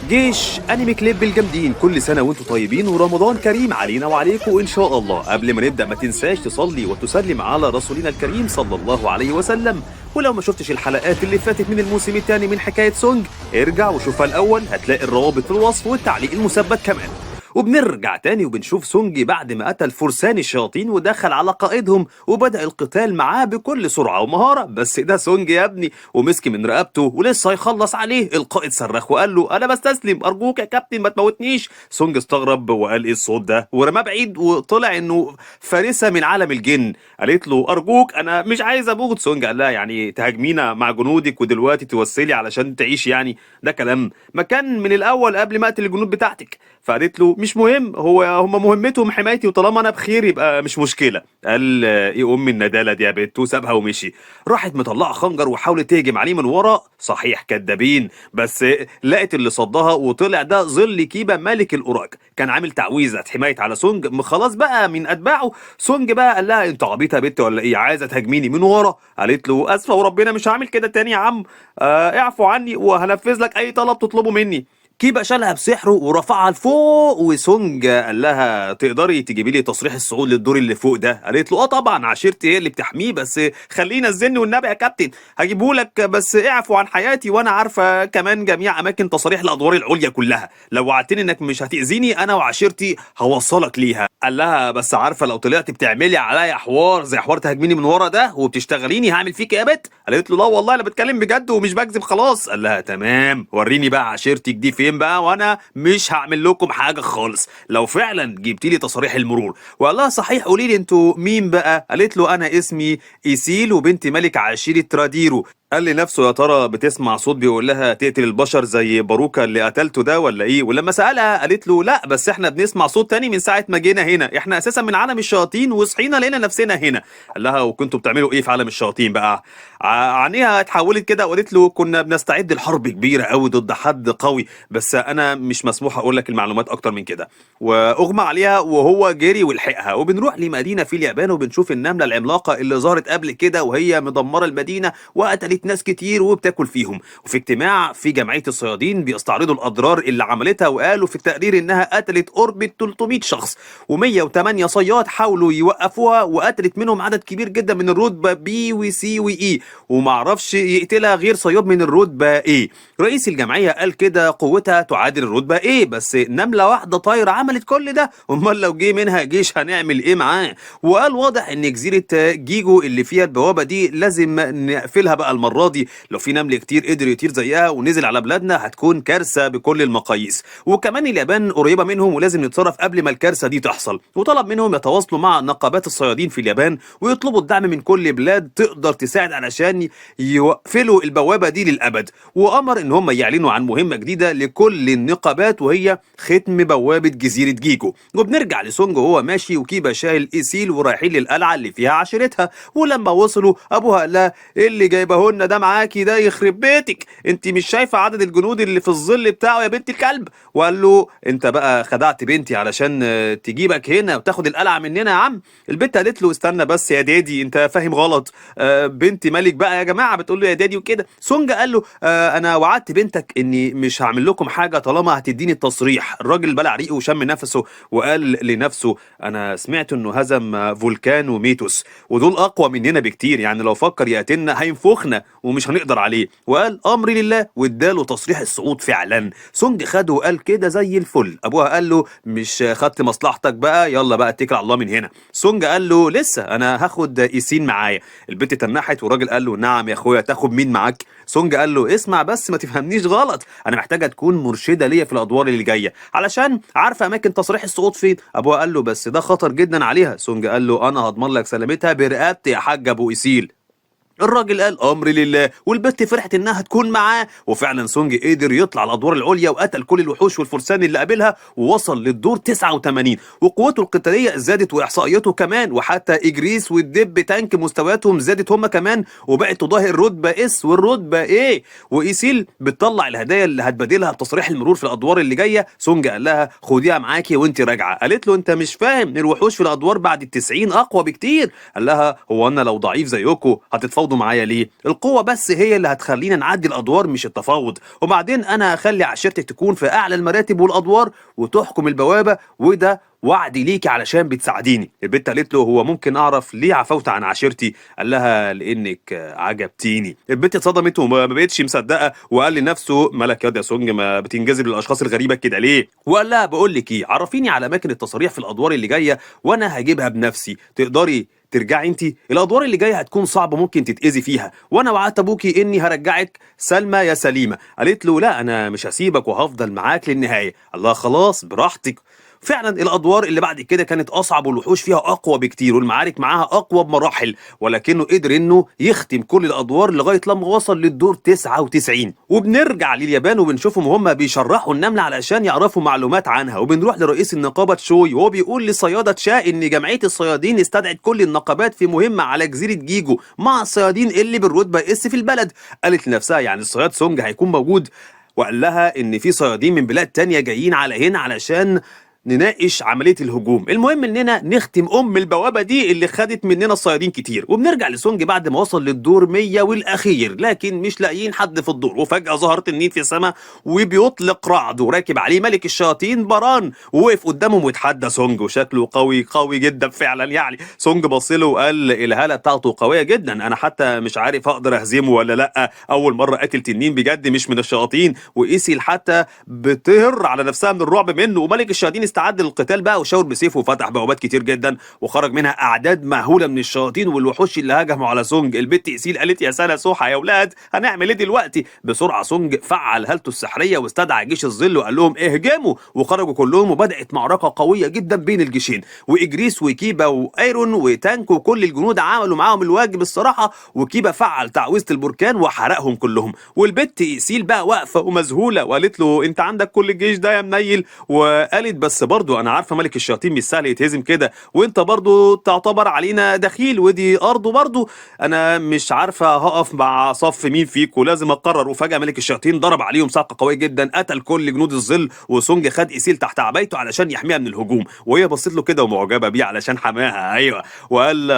جيش انمي كليب الجامدين، كل سنة وانتم طيبين ورمضان كريم علينا وعليكم ان شاء الله. قبل ما نبدا ما تنساش تصلي وتسلم على رسولنا الكريم صلى الله عليه وسلم. ولو ما شفتش الحلقات اللي فاتت من الموسم الثاني من حكاية سونج ارجع وشوفها الاول، هتلاقي الروابط في الوصف والتعليق المثبت كمان. وبنرجع تاني وبنشوف سونج بعد ما قتل فرسان الشياطين ودخل على قائدهم وبدأ القتال معاه بكل سرعة ومهارة. بس ده سونج يا ابني، ومسك من رقبته ولسه هيخلص عليه. القائد صرخ وقال له انا بستسلم، ارجوك يا كابتن ما تموتنيش. سونج استغرب وقال ايه الصوت ده، ورماه بعيد وطلع انه فارسة من عالم الجن. قالت له ارجوك انا مش عايز اموت. سونج قال لها يعني تهاجمينا مع جنودك ودلوقتي توسلي علشان تعيش؟ يعني ده كلام ما كان من الاول قبل ما اقتل الجنود بتاعتك. فقالت له مش مهم، هو هم مهمتهم حمايتي وطالما انا بخير يبقى مش مشكلة. قال ايه ام الندالة دي يا بنت، وسابها ومشي. راحت مطلعه خنجر وحاولت تهجم عليه من ورا، صحيح كدابين، بس لقت اللي صدها وطلع ده ظل كيبا ملك الاوراك، كان عامل تعويذه حماية على سونج خلاص بقى من اتباعه. سونج بقى قال لها انت عبيطه يا بنت ولا ايه، عايزه تهاجميني من ورا؟ قالت له اسفه وربنا مش هعمل كده تاني يا عم، اعفو عني وهنفذ لك اي طلب تطلبه مني. كيبا شالها بسحره ورفعها لفوق، وسونج قال لها تقدري تجيبي لي تصريح الصعود للدور اللي فوق ده؟ قالت له اه طبعا، عشيرتي هي اللي بتحميه، بس خلينا نزلني والنبي يا كابتن هجيبه لك، بس اعفو عن حياتي وانا عارفه كمان جميع اماكن تصاريح الادوار العليا كلها، لو وعدتني انك مش هتاذيني انا وعشيرتي هوصلك ليها. قال لها بس عارفه لو طلعت بتعملي عليا حوار زي حوار تهاجميني من ورا ده وبتشتغليني هعمل فيك يا بت؟ قالت له لا والله انا بتكلم بجد ومش بكذب خلاص. قال لها تمام، وريني بقى عشيرتك دي فين بقى، وانا مش هعمل لكم حاجة خالص لو فعلا جبتي لي تصاريح المرور. وقال لها صحيح قولي لي انتوا مين بقى؟ قالت له انا اسمي ايسيل وبنت ملك عشيره تراديرو. قال لنفسه يا ترى بتسمع صوت بيقول لها تقتل البشر زي باروكا اللي قتلته ده ولا ايه؟ ولما سألها قالت له لا، بس احنا بنسمع صوت تاني من ساعة ما جينا هنا، احنا اساسا من عالم الشياطين وصحينا لقينا نفسنا هنا. قال لها وكنتوا بتعملوا ايه في عالم الشياطين بقى؟ عينيها اتحولت كده وقالت له كنا بنستعد لحرب كبيرة قوي ضد حد قوي، بس انا مش مسموح اقول لك المعلومات اكتر من كده. واغمى عليها وهو جري ولحقها. وبنروح لمدينة في اليابان وبنشوف النملة العملاقة اللي ظهرت قبل كده وهي مدمرة المدينة وقتلت ناس كتير وبتاكل فيهم. وفي اجتماع في جمعية الصيادين بيستعرضوا الأضرار اللي عملتها، وقالوا في التقرير إنها قتلت قرب 300 شخص و108 صياد حاولوا يوقفوها، وقتلت منهم عدد كبير جدا من الرتبة B و C و E، ومعرفش يقتلها غير صياد من الرتبة A. رئيس الجمعية قال كده قوتها تعادل الرتبة A، بس نملة واحدة طايرة عملت كل ده، امال لو جه منها جيش هنعمل ايه معاه؟ وقال واضح ان جزيرة جيجو اللي فيها البوابة دي لازم نقفلها بقى المرة دي، لو في نمل كتير قدر يطير زيها ونزل على بلادنا هتكون كارثة بكل المقاييس. وكمان اليابان قريبة منهم ولازم نتصرف قبل ما الكارثة دي تحصل. وطلب منهم يتواصلوا مع نقابات الصيادين في اليابان ويطلبوا الدعم من كل بلاد تقدر تساعد علشان يقفلوا البوابة دي للأبد. وأمر إن هم يعلنوا عن مهمة جديدة لكل النقابات وهي ختم بوابة جزيرة جيجو. وبنرجع لسونج وهو ماشي وكيبا شايل إيسيل ورايحين للقلعة اللي فيها عشيرتها. ولما وصلوا أبوها قال لها إيه اللي جايبهولنا ده معاكي ده، يخرب بيتك، انت مش شايفة عدد الجنود اللي في الظل بتاعه يا بنت الكلب؟ وقال له انت بقى خدعت بنتي علشان تجيبك هنا وتاخد القلعة مننا يا عم. البنت قالت له استنى بس يا daddy انت فاهم غلط، بنت ملك بقى يا جماعة بتقول له يا daddy وكده. سونج قال له انا وعدت بنتك اني مش هعمل لكم حاجة طالما هتديني التصريح. الراجل بلع ريقه وشم نفسه وقال لنفسه انا سمعت انه هزم فولكان وميتوس ودول اقوى مننا بكتير، يعني لو فكر يقتلنا هينفخنا ومش هنقدر عليه. وقال امري لله واداله تصريح الصعود فعلا. سونج خده وقال كده زي الفل. ابوها قال له مش خدت مصلحتك بقى، يلا بقى اتكل على الله من هنا. سونج قال له لسه انا هاخد ايسين معايا. البنت تنحت والراجل قال له نعم يا اخويا تاخد مين معاك؟ سونج قال له اسمع بس ما تفهمنيش غلط، انا محتاجه تكون مرشده ليا في الادوار اللي جاية علشان عارفه اماكن تصريح السقوط فين. ابوها قال له بس ده خطر جدا عليها. سونج قال له انا هضمن لك سلامتها برقبتي يا حاج ابو ايسيل. الراجل قال امر لله، والبت فرحت انها تكون معاه. وفعلا سونج قدر يطلع الادوار العليا وقتل كل الوحوش والفرسان اللي قابلها ووصل للدور 89، وقوته القتالية زادت واحصائيته كمان، وحتى اجريس والدب تانك مستوياتهم زادت هم كمان وبقت تضاهي الرتبة S والرتبه A. وايسيل بتطلع الهدايا اللي هتبادلها بتصريح المرور في الادوار اللي جاية. سونج قال لها خديها معاكي وانت راجعه. قالت له انت مش فاهم، الوحوش في الادوار بعد ال90 اقوى بكتير. قال لها هو انا لو ضعيف زيكم هتتفاوضوا بتتفاوضوا معايا ليه؟ القوة بس هي اللي هتخلينا نعدي الادوار مش التفاوض. وبعدين انا هخلي عشيرتك تكون في اعلى المراتب والادوار وتحكم البوابة، وده وعدي ليكي علشان بتساعديني. البت قالت له هو ممكن اعرف ليه عفوت عن عشيرتي؟ قال لها لانك عجبتيني. البت اتصدمت وما بقتش مصدقه، وقال لنفسه مالك يا سونج ما بتنجذب للاشخاص الغريبة كده ليه؟ وقال لها بقول لك ايه، عرفيني على اماكن التصاريح في الادوار اللي جاية وانا هجيبها بنفسي، تقدري ترجعي انت؟ الادوار اللي جاية هتكون صعبة ممكن تتاذي فيها، وانا وعدت ابوكي اني هرجعك سلمى يا سليمة. قالت له لا انا مش هسيبك وهفضل معاك للنهاية. الله خلاص براحتك. فعلا الادوار اللي بعد كده كانت اصعب والوحوش فيها اقوى بكتير والمعارك معاها اقوى بمراحل، ولكنه قدر انه يختم كل الادوار لغاية لما وصل للدور 99. وبنرجع لليابان وبنشوفهم هم بيشرحوا النملة علشان يعرفوا معلومات عنها. وبنروح لرئيس النقابة تشوي وهو بيقول لصياده تشا ان جمعية الصيادين استدعت كل النقابات في مهمة على جزيرة جيجو مع الصيادين اللي بالرتبه S في البلد. قالت لنفسها يعني الصياد سونج هيكون موجود، وقال لها ان في صيادين من بلاد تانية جايين على هنا علشان نناقش عملية الهجوم. المهم اننا نختم ام البوابة دي اللي خدت مننا الصيادين كتير. وبنرجع لسونج بعد ما وصل للدور 100 والاخير، لكن مش لاقيين حد في الدور. وفجاة ظهر تنين في السماء وبيطلق رعد وراكب عليه ملك الشياطين بران، ووقف قدامهم واتحدى سونج، وشكله قوي قوي جدا فعلا. يعني سونج بص له وقال الهالة بتاعته قوية جدا، انا حتى مش عارف اقدر اهزمه ولا لا، اول مرة قاتل تنين بجد مش من الشياطين. وإيسيل حتى بتهر على نفسها من الرعب منه. وملك الشياطين استعد للقتال بقى وشاور بسيفه وفتح بوابات كتير جدا وخرج منها اعداد مهولة من الشياطين والوحوش اللي هجموا على سونج. البت إيسيل قالت يا سنة سوحه يا اولاد هنعمل ايه دلوقتي؟ بسرعة سونج فعل هالته السحريه واستدعى جيش الظل وقال لهم اهجموا، وخرجوا كلهم وبدات معركة قوية جدا بين الجيشين. واجريس وكيبا وايرون وتانك وكل الجنود عملوا معاهم الواجب الصراحة، وكيبا فعل تعويذه البركان وحرقهم كلهم. والبت إيسيل بقى واقفة ومذهوله وقالت له انت عندك كل الجيش ده يا منيل؟ وقالت بس برضو انا عارفه ملك الشياطين مش سهل يتهزم كده، وانت برضو تعتبر علينا دخيل ودي ارضه برضو، انا مش عارفه هقف مع صف مين فيكم، لازم اقرر. وفجاة ملك الشياطين ضرب عليهم صعقه قوية جدا قتل كل جنود الظل، وسونج خد إيسيل تحت عبايته علشان يحميها من الهجوم، وهي بصت له كده ومعجبه بيه علشان حماها. ايوه، وقال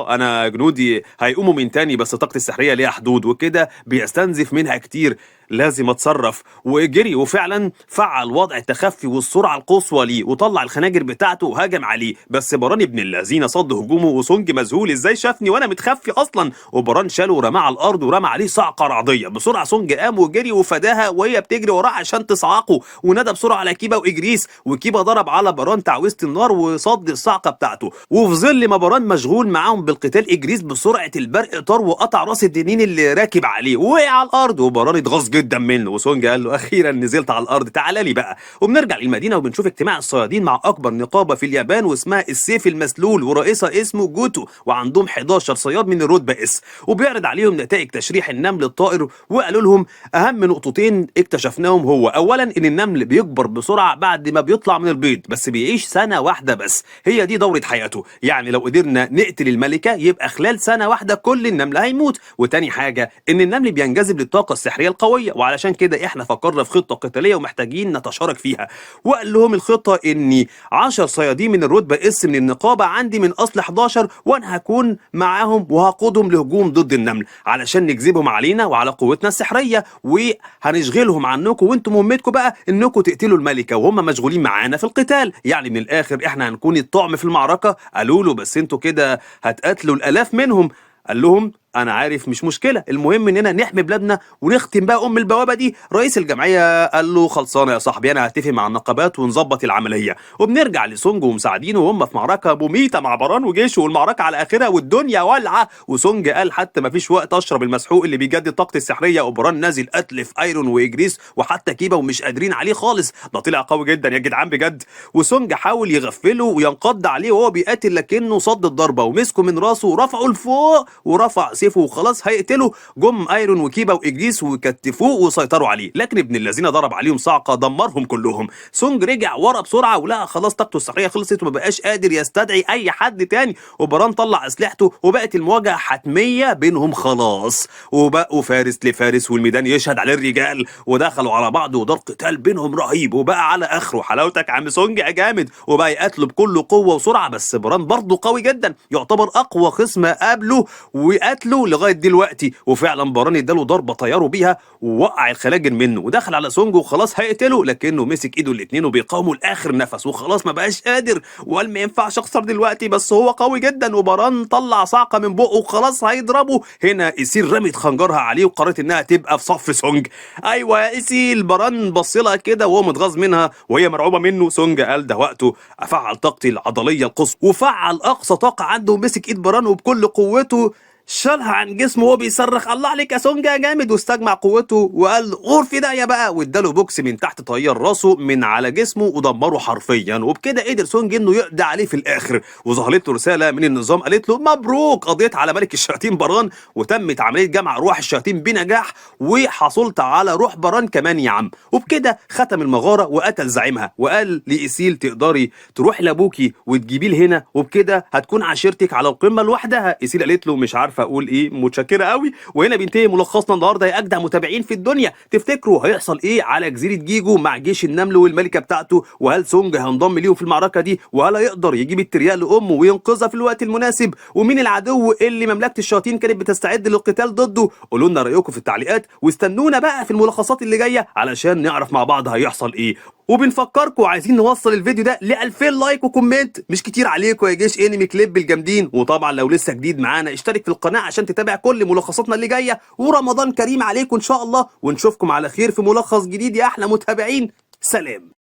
انا جنودي هيقوموا من تاني بس طاقتي السحريه ليها حدود وكده بيستنزف منها كتير، لازم اتصرف. وجري وفعلا فعل وضع التخفي والسرعة القصوى ليه وطلع الخناجر بتاعته وهجم عليه، بس بران ابن اللذينه صد هجومه، وسونج مذهول ازاي شافني وانا متخفي اصلا، وبران شاله ورماه على الارض ورمى عليه صعقه رعديه. بسرعة سونج قام وجري وفداها وهي بتجري وراه عشان تصعقه، ونادى بسرعة على كيبا واجريس، وكيبا ضرب على بران تعويذه النار وصد الصعقة بتاعته. وفي ظل ما بران مشغول معاهم بالقتال، اجريس بسرعة البرق طار وقطع راس التنين اللي راكب عليه ووقع على الارض، وبران اتغاظ جدا منه. وسونج قال له اخيرا نزلت على الارض، تعالى لي بقى. وبنرجع للمدينة وبنشوف اجتماع الصيادين مع اكبر نقابة في اليابان واسمها السيف المسلول، ورئيسها اسمه جوتو، وعندهم 11 صياد من الرتبة S، وبيعرض عليهم نتائج تشريح النمل الطائر، وقالوا لهم اهم نقطتين اكتشفناهم، هو اولا ان النمل بيكبر بسرعة بعد ما بيطلع من البيض، بس بيعيش سنة واحدة بس، هي دي دوره حياته، يعني لو قدرنا نقتل الملكة يبقى خلال سنة واحدة كل النمل هيموت. وتاني حاجة ان النمل بينجذب للطاقة السحريه القوية، وعلشان كده احنا فكرنا في خطه قتالية ومحتاجين نتشارك فيها. وقال لهم الخطة اني 10 صيادين من الرتبة S من النقابة عندي من اصل 11، وانا هكون معاهم وهقودهم لهجوم ضد النمل علشان نجذبهم علينا وعلى قوتنا السحريه، وهنشغلهم عنكم، وانتم مهمتكم بقى انكم تقتلوا الملكة وهم مشغولين معانا في القتال، يعني من الاخر احنا هنكون الطعم في المعركة. قالوا له بس انتوا كده هتقتلوا الالاف منهم. قال لهم انا عارف مش مشكلة، المهم اننا نحمي بلادنا ونختم بقى ام البوابة دي. رئيس الجمعية قال له خلصانه يا صاحبي، انا هتفق مع النقابات ونظبط العملية. وبنرجع لسونج ومساعدينه وهم في معركة مميته مع بران وجيشه، والمعركة على اخرها والدنيا والعه. وسونج قال حتى ما فيش وقت اشرب المسحوق اللي بيجدد طاقتي السحريه، وبران نازل قتل في ايرون واجريس وحتى كيبا ومش قادرين عليه خالص، ده طلع قوي جدا يا جدعان بجد. وسونج حاول يغفله وينقض عليه وهو بيقاتل، لكنه صد الضربة ومسكه من راسه ورفعه لفوق ورفع سيفه وخلاص هيقتله. جم ايرون وكيبا واجريس وكتفوه وسيطروا عليه، لكن ابن الذين ضرب عليهم صعقه دمرهم كلهم. سونج رجع ورا بسرعة ولقى خلاص طاقته السحريه خلصت وما بقاش قادر يستدعي اي حد تاني، وبران طلع اسلحته وبقت المواجهة حتمية بينهم خلاص، وبقوا فارس لفارس والميدان يشهد على الرجال، ودخلوا على بعض ودار قتال بينهم رهيب وبقى على اخره. حلاوتك عم سونج يا جامد، وبقى يقاتله بكل قوة وسرعة، بس بران برضه قوي جدا، يعتبر اقوى خصم قابله وقتله قتله لغاية دلوقتي. وفعلا باران اداله ضربه طيره بيها ووقع الخلاجر منه، ودخل على سونج وخلاص هيقتله، لكنه مسك ايده الاثنين وبيقاوموا لاخر نفس، وخلاص ما بقاش قادر وقال ما ينفعش اخسر دلوقتي، بس هو قوي جدا. وباران طلع صعقه من بقه وخلاص هيضربه. هنا إيسيل رمت خنجرها عليه وقررت انها تبقى في صف سونج. ايوه يا إيسيل. باران بص لها كده وهو متغاظ منها وهي مرعوبه منه. سونج قال ده وقته افعل طاقتي العضلية القصوى، وفعل اقصى طاقة عنده ومسك ايد باران وبكل قوته شالها عن جسمه وهو بيصرخ الله عليك يا سونجا يا جامد، واستجمع قوته وقال غور في داهية بقى، واداله بوكس من تحت طير راسه من على جسمه ودمره حرفيا. وبكده قدر سونج انه يقضي عليه في الاخر. وظهرت له رسالة من النظام قالت له مبروك قضيت على ملك الشياطين باران، وتمت عملية جمع ارواح الشياطين بنجاح، وحصلت على روح باران كمان يا عم. وبكده ختم المغارة وقتل زعيمها، وقال لايسيل تقدري تروحي لابوكي وتجيبيه لهنا، وبكده هتكون عشيرتك على القمه لوحدها. ايسيل قالت له مش عارفه اقول ايه، متشكره قوي. وهنا بينتهي ملخصنا النهارده يا اجدع متابعين في الدنيا. تفتكروا هيحصل ايه على جزيرة جيجو مع جيش النمل والملكة بتاعته؟ وهل سونج هينضم ليهم في المعركة دي؟ وهل هيقدر يجيب الترياق لامه وينقذها في الوقت المناسب؟ ومين العدو اللي مملكة الشياطين كانت بتستعد للقتال ضده؟ قولوا لنا رايكم في التعليقات، واستنونا بقى في الملخصات اللي جاية علشان نعرف مع بعض هيحصل ايه. وبنفكركم عايزين نوصل الفيديو ده ل 2000 like و comment، مش كتير عليكم يا جيش انمي كليب الجامدين. وطبعا لو لسه جديد معانا اشترك في القناة عشان تتابع كل ملخصاتنا اللي جاية. ورمضان كريم عليكم ان شاء الله، ونشوفكم على خير في ملخص جديد يا احلى متابعين. سلام.